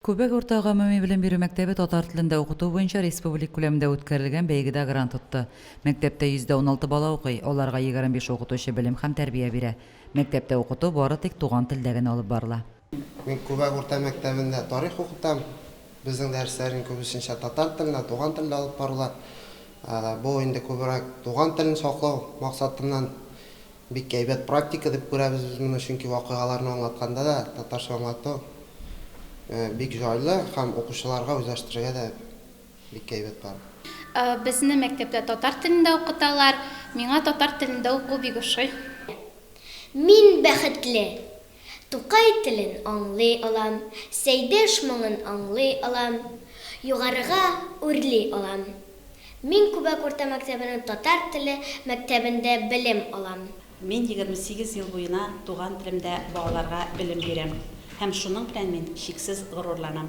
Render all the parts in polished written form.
Күбәк урта гомуми белем бирү мәктәбе татар телендә укыту буенча республика күләмендә үткәрелгән бәйгедә грант отты. Мәктәптә 116 бала укый, аларга 25 укытучы белем һәм тәрбия бирә. Мәктәптә укыту бары тик туган телдә генә алып барыла. Мин Күбәк урта мәктәбендә тарих укытам. Безнең дәресләрнең күбесенчә татар телендә, туган телдә алып барыла. Бу инде күбрәк туган телен саклау максатыннан Бик әйбәт практика дип күрәбез без моны, чөнки вакыйгаларны аңлатканда да татарча аңлату бик җайлы һәм укучыларга үзләштерергә дә бик әйбәт бара. Безне мәктәптә татар телендә укыталар. Миңа татар телендә уку бик ошый. Мин бәхетле! Тукай телен аңлый алам, Сәйдәш моңын аңлый алам, Югарыга үрли алам. Мин Күбәк урта мәктәбенең татар теле мәктәбендә белем алам. Мин 28 ел буена туган телемдә балаларга белем бирәм һәм шуның белән мин чиксез горурланам.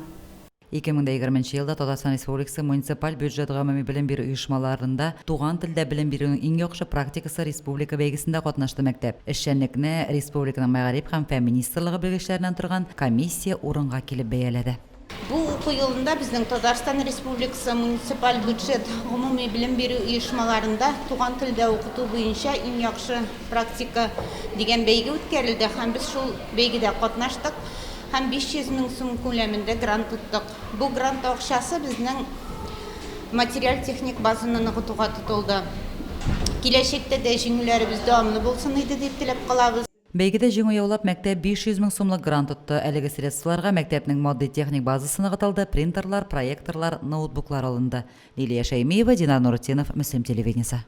2020 нче елда Татарстан Республикасы муниципаль бюджет гомуми белем бирү оешмаларында туган телдә белем бирүнең иң яхшы практикасы республика бәйгесендә катнашты мәктәп. Эшчәнлекне республиканың Мәгариф һәм фән министрлыгы белгечләреннән торган комиссия урынга килеп бәяләде. Бу уку елында безнең Татарстан Республикасы муниципаль бюджет гомуми белем бирү оешмаларында туган телдә укыту буенча иң яхшы практика дигән бәйге үткәрелде һәм без шул бәйгедә катнаштык. Һәм 500 мең сум күләмендә грант оттык. Бу грант акчасы безнең материаль-техник базаны ныгытуга тотылды. Киләчәктә дә җиңүләребез дәвамлы булсын иде дип теләп калабыз. Бәйгедә җиңү яулап, мәктәп 500 мең сумлык грант отты. Әлеге средстволарга мәктәпнең матди-техник базасы ныгытылды, принтерлар, проекторлар, ноутбуклар алынды. Лилия Шәймиева, Динар Нуретдинов, Мөслим телевидениесе.